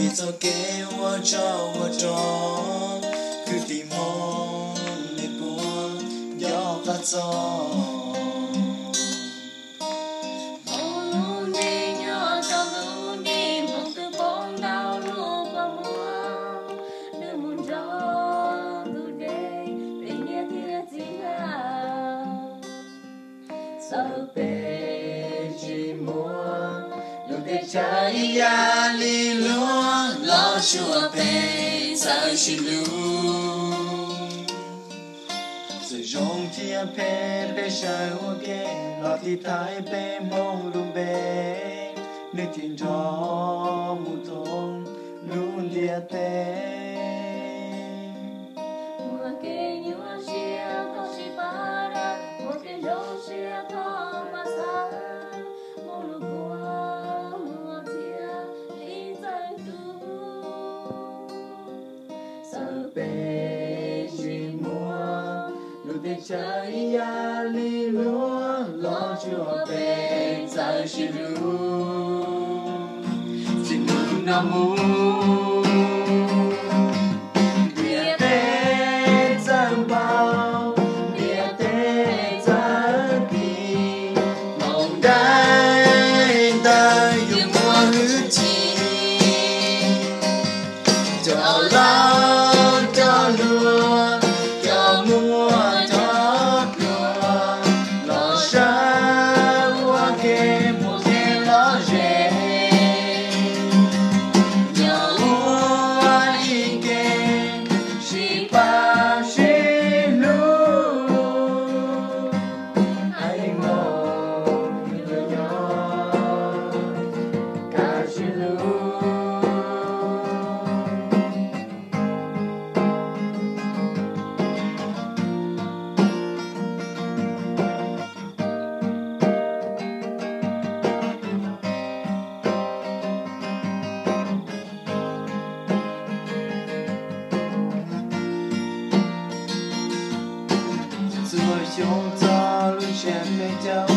Txoj kev ua tsov ua rog, kwv tij Hmoob nej puas nco qab txog? Hmoob lub neej nyob rau lub nti, Hmoob twb poob ntau lub kua muag, nws mus nrog tus dej, peb niam thiab txiv nqa. Txawm peb tsis muaj lub teb chaws ib yam li luag, los tsuav peb txawj sib hlub. Txawm zoo thiab phem peb sawv ua ke, los tiv thaiv peb Hmoob lub npe, nws thiaj nrog mus thoob lub ntiaj teb. Muaj kev nyuaj siab thov sib pab, muaj kev zoo siab thov pab xav, Hmoob lub kua muag thiaj li txawj tu. Txawm peb tsis muaj lub teb chaws ib yam li luag, los tsuav peb txawj sib hlub. Txij hnub no mus, ntiaj teb txawj npau, ntiaj teb txawj tiv, Hmoob daim ntawv yuav muaj hwj chim, cov laus cov hluas, cov muaj cov pluag, los sawv ua ke puag kev lom zem, nyob ua ib ke sib pab sib hlub. Haiv Hmoob nyob nyob kaj siab lug. Txhua xyoo txog lub tsiab peb caug,